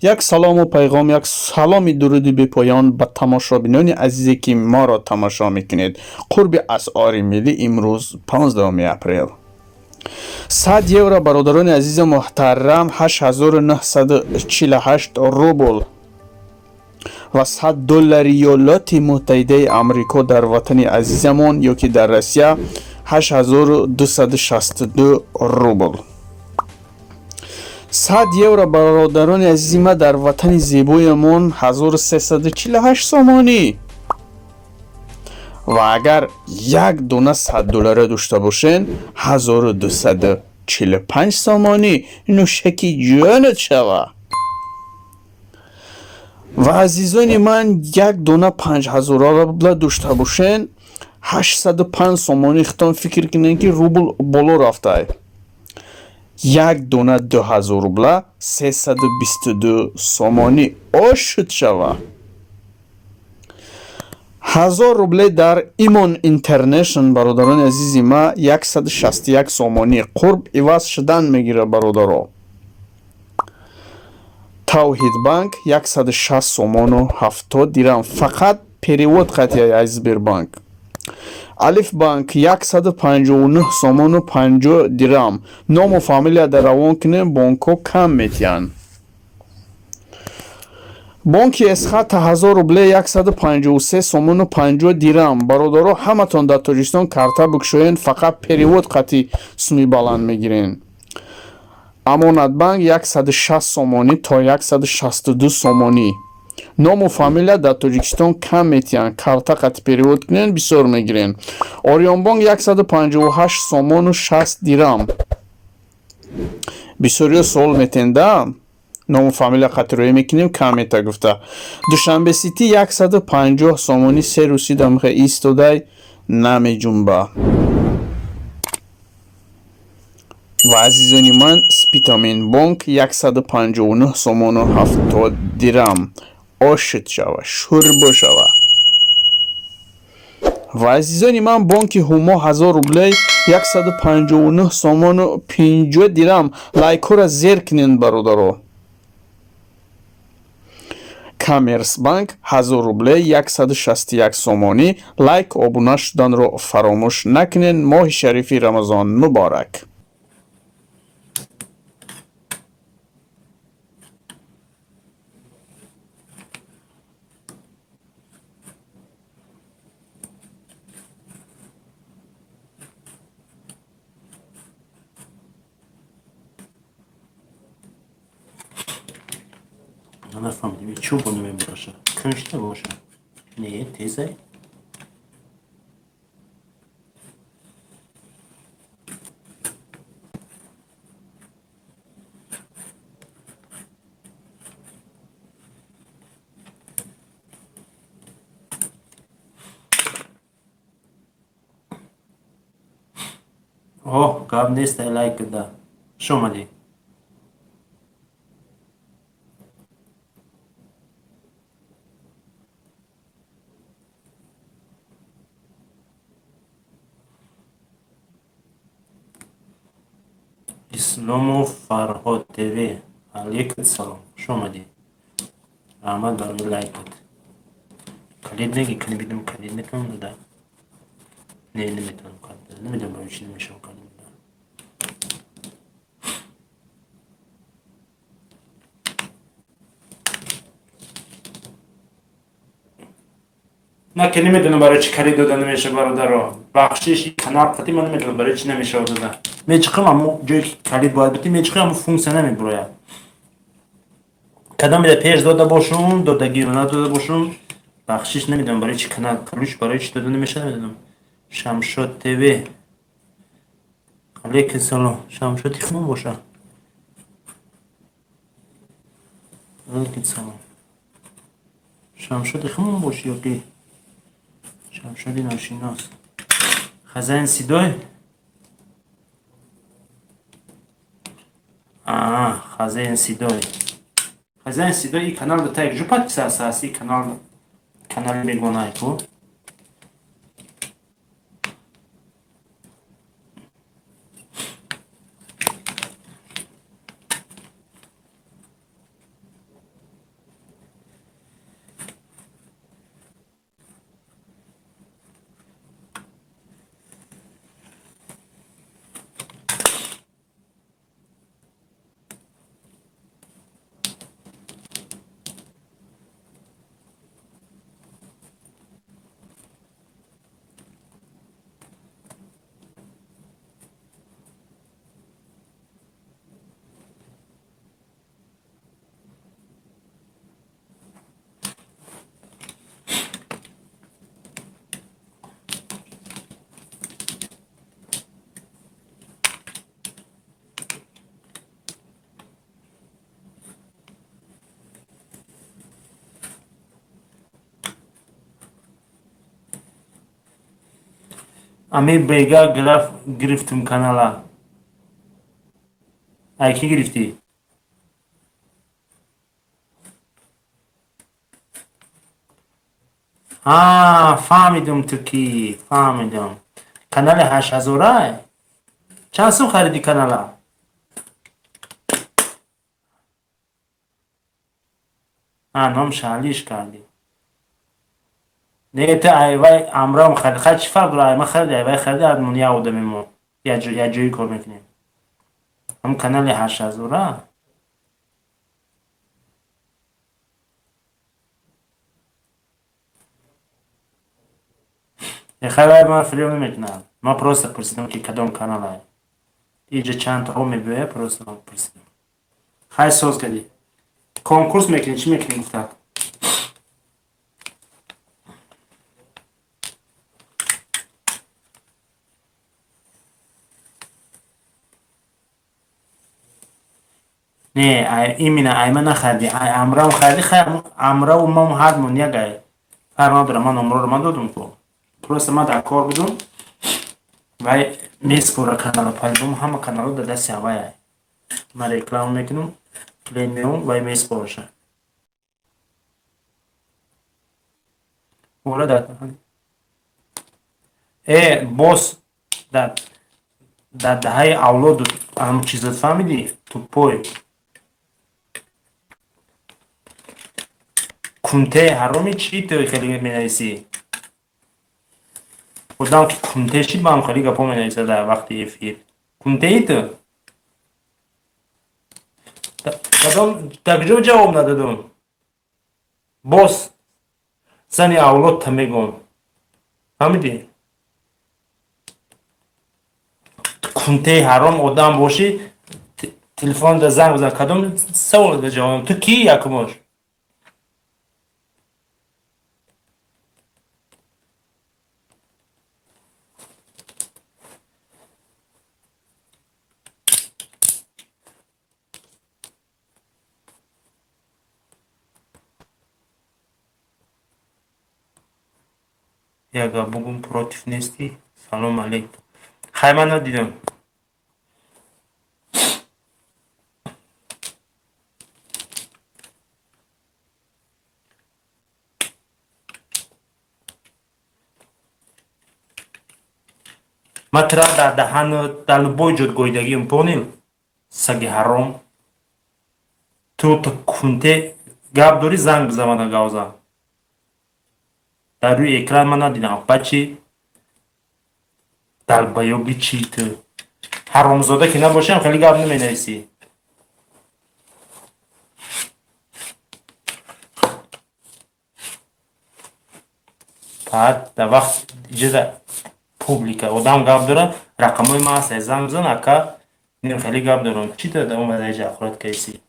Як салому пайғом, як саломи дуруди бепоён ба тамошобинони азизе, ки моро тамошо мекунед. Қурби асъори миллӣ имрӯз 15 апрел. 100 евро, бародарони азизу муҳтарам, 8948 рубл ва 100 доллари Иёлоти Муттаҳидаи Амрико дар ватани азизамон ё ки дар Россия 8262 рубл. 100 евро, бародарони азизи ма, дар ватани зебоямон 1348 сомонӣ ва агар як дона 100 доллара дошта бошен, 1245 сомонӣ. Нӯшаки ҷонат шава. Ва азизони ман, як дона 5000 рубла дошта бошен, 805 сомонӣ. Хитон фикр кунед, ки рубл боло рафтай. Як дона 2000 рубла 322 сомонӣ. Ошуд шава. 1000 рубле дар Имон Интернешн, бародарони азизи ма, 161 сомонӣ. Қурб иваз шудан мегирад, бародаро. Тавҳидбанк 160 сомону 70 дирам, фақат перевод қатъияи аз Сбербанк. Алифбанк 159 сомону 50 дирам. Ному фамилия дар равон кунем, бонкҳо кам метиҳанд. Бонки Эсхата 1000 рубле 153 сомону 50 дирам. Бародаро, ҳаматон дар Тоҷикистон карта бикушоен, фақат перевод қатъи суми баланд мегирен. Амонатбанк 160 сомонӣ то 162 сомонӣ. Ному фамилия дар Тоҷикистон кам метиҳанд, карта қатъи перевод кунен, бисёр мегирен. Ориёнбонк 158 сомону 60 дирам. Бисёриё суол метенда, ному фамилия қатъи мекунем, кам мета гуфта. Душанбе Сити 150 сомонӣ. Се рӯзи дамхе истодай, намеҷунба. Ва азизони ман, Спитамен бонк 159 сомону 70 дирам. Ошид шава, шурбо шава. Ва азизони ман, бонки Ҳумо 1000 рублей 159 сомону 50 дирам. Лайкҳоро зер кунед, бародаро. Коммерсбанк 1000 рублей 161 сомонӣ. Лайк, обуна шуданро фаромӯш накунед. Моҳи шарифи Рамазон муборак. Нафаҳмидем, чӯ бо намебоша, куншта боша, не тезай. О, гап нест, лайк да. Хуш омадӣ. Исломов Фарҳод ТВ, алейкум салом, хуш омадӣ, раҳмат барои лайкат. Калид неги, кани бидум, калид метавонам дода? Не, наметавонам калид дода, намедонам барои чӣ намешавам калид дода. На ки намедонам барои чӣ калид дода намеша, бародаро, бахшиш. Канал қатӣ ман намедонам барои чӣ намешава дода. Мечиқам, аммо ҷое ки калид бояд битӣ, мечиқам, аммо функсия намебурояд. Кадомеда пеш дода бошум, додагиро надода бошум, бахшиш. Намедонам барои чӣ канал ключ барои чӣ дода намеша, намедонам. Шамшод ТВ, алейкум салом. Шамшоди хумон боша. Алейкум салом. Шамшоди хумон боши ё ки шамшоди ношинос? Хазайн сидой, хазайн сидой, хазайн сидой. И канал да так жу подписаться аст. И канал, канали бегонай ку. Амир бега гирифтум канала. Ай кӣ гирифтӣ? Ҳа, фаҳмидум, ту кӣ, фаҳмидум. Канали 8000-ай? Чанд сум хариди канала? А, ном шалиш кардӣ. Не, ту айвай амрам хариди. Хай, чӣ фарқ дорад, айма хариди, айвай хариди, ҳардумон як одамем мо. Як ҷои кор мекунем. Ҳам канали 8000-а? Хай, вай ман фиреб намекунам. Ман просто пурсидам, ки кадом каналай. Иҷа чанд таҳо мебиёяд, просто ман пурсидам. Хай, соз кардӣ. Конкурс мекунӣ, чӣ мекунӣ гуфтак? Не, именно айма нахаридӣ, ай амрам харидӣ. Хай, амраву ман ҳардумон як ай. Фарқ надорад, ман номроро ман додум ку. Просто ман дар кор будум. Вай меспора канала, по-любому ҳама каналҳо дар дасти ҳавай ай. Ман реклама мекунам, клиент меом, вай меспораша. Ора дар бос дар даҳаи авлоду ҳам чизот фаҳмидӣ? Тупой. Кунтаи ҳароми чӣ ту хеле менависӣ? Одам ки кунте шид, ба ҳам хеле гапҳо менависад дар вақти эфир. Кунтеи ту? Кадом дар куҷо ҷавоб надодум? Боз зани авлодта мегӯм. Фаҳмидӣ? Кунтаи ҳаром одам бошӣ, телефонда занг бизан, кадом саволда ҷавоб. Ту кӣ якумош? Як гап бугум, против нестӣ? Салом алейкум. Хай, ман надидам. Ман тура дар даҳану дар любой ҷо гоидагиам, понял? Саги ҳаром. Ту кунте гап дорӣ, занг бизан мана гавзан. Дар рӯи экран ман надидам. Баъд чӣ? Долбоёби чӣ ту? Ҳаромзода ки набошам, хеле гап наменависӣ. Баъд дар вақт иҷоза публика одам гап дорад, рақамҳои ман ҳаст, занг бизан, ака, инам хеле гап дорам. Чӣ ту омада иҷа ахорат кайсӣ?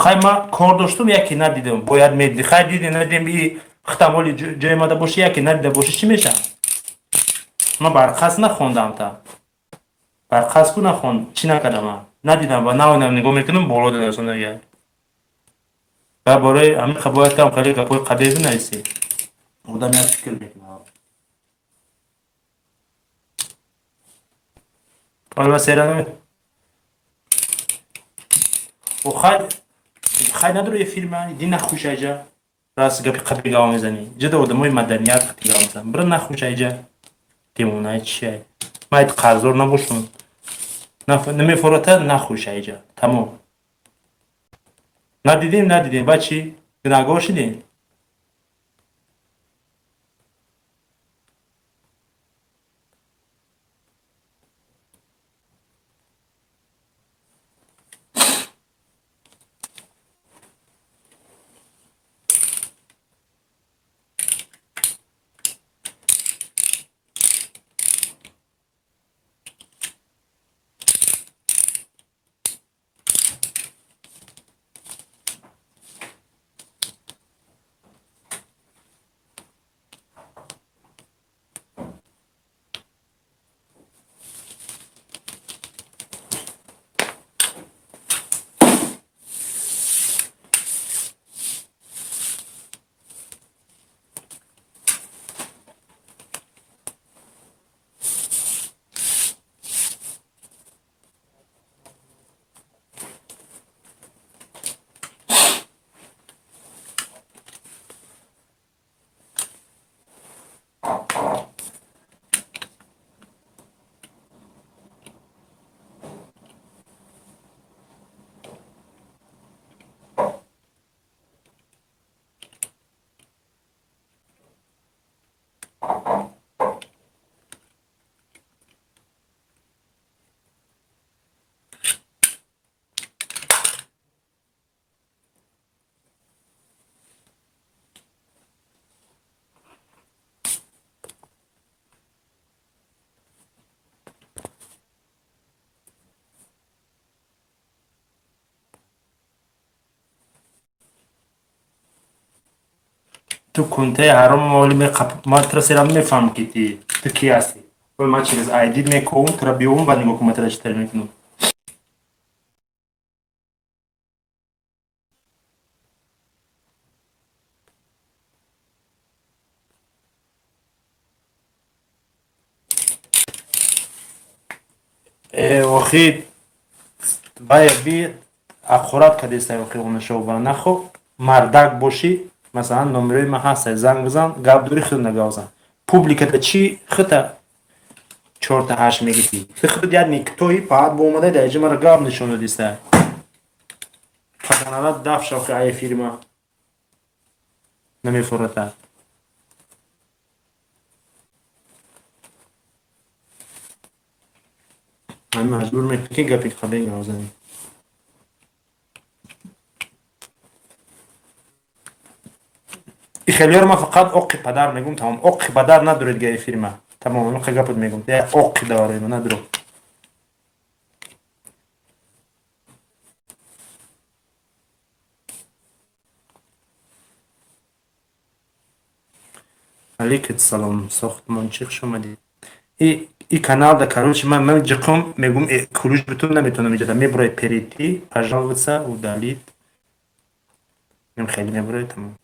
Хай, ман кор доштум, яке надидам. Бояд медидӣ. Хай, диди, надидем, и хитам ҳоли ҷои мада боши, яке надида боши, чӣ мешавад? Ман барқас нахондам та. Барқас ку нахонд, чӣ накардам ман? Надидам ва навонам нигоҳ мекунам, боло дадасонага. Ва бораи ҳамин бояд там хеле гапҳои қабеҳ бинависӣ. Одам як фикр мекунад. Ҳоли сера наме. Хай, хай надори эфир ман, иди нахуш айҷа. Раз гапи қабеҳ гап мезанӣ. Иҷа да одамои маданият гап мезананд. Бира нахуш айҷа. Девонаи чиай? Ман айт қарздор набошам. Намефората нахуш айҷа. Тамом. Надидем, надидем. Баъд чӣ? Гунаҳгор шидем? Ту кунтаи ҳаром моли ман тура серам мефаҳмам, ки ту ки ҳастӣ. Ман через айди мековум, тура биёвум, баъд нигоҳ кун, ман тура чӣ тар мекунам. Охи вай би ақурат кардеста, охи онашова нахо мардак бошӣ, масалан, номерои ман ҳаста, занг бизан, гап дори, худ нагавзан. Публиката чӣ хута чорта ҳашт мегирӣ? Ту худ як никтои паат бо омада дар иҷа мара гап нишон додиста. Фаганалат даф шавхи ай фирма намефурата. Ман маҷбур мекунам, ки гапи қабеҳ гавзанӣ. Ихелиёр ман фақат оқи падар мегум, тамом. Оқи падар надоред га эфирма. Тамом, ин гапот мегум. Я оқи даварои ман надору. Алейкум салом, сохтмончи, хуш омадед. И канал да, короче, ман ҷиқум мегум, ключ бутун наметонам иҷода. Мебурай перейти, пожаловаться, удалить. Мем хеле мебурай, тамом.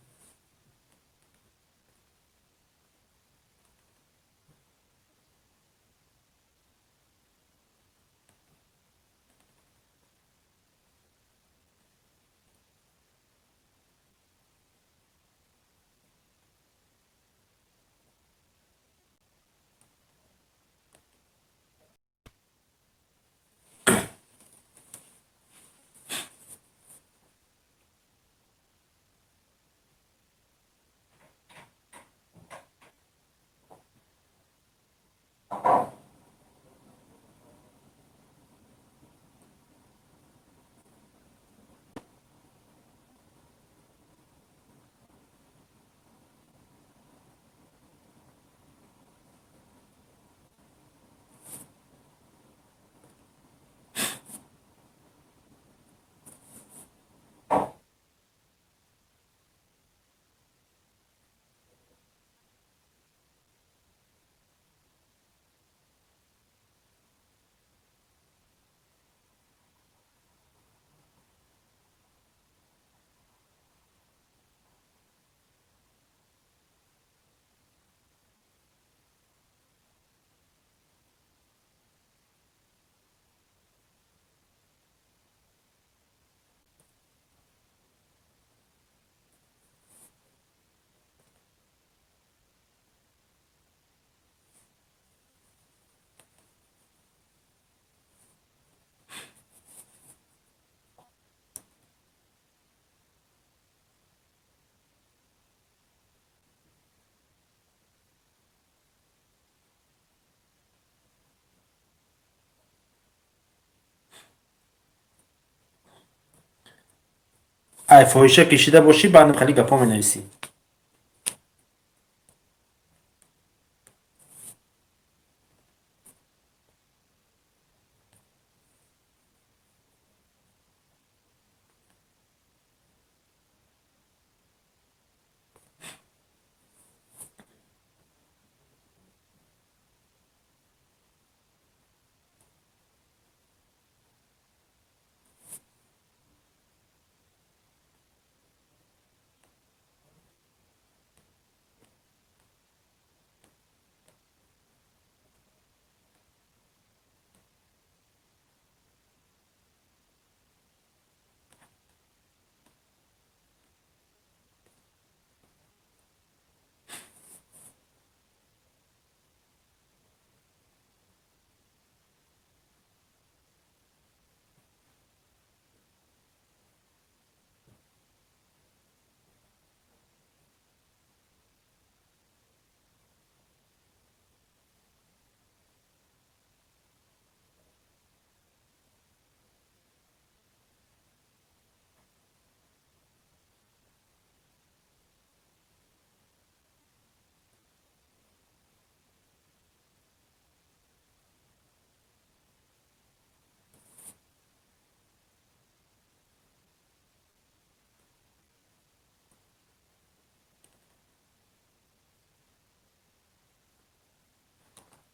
Ай фоҳиша кишида бошӣ, баъдам хеле гапҳо менависӣ.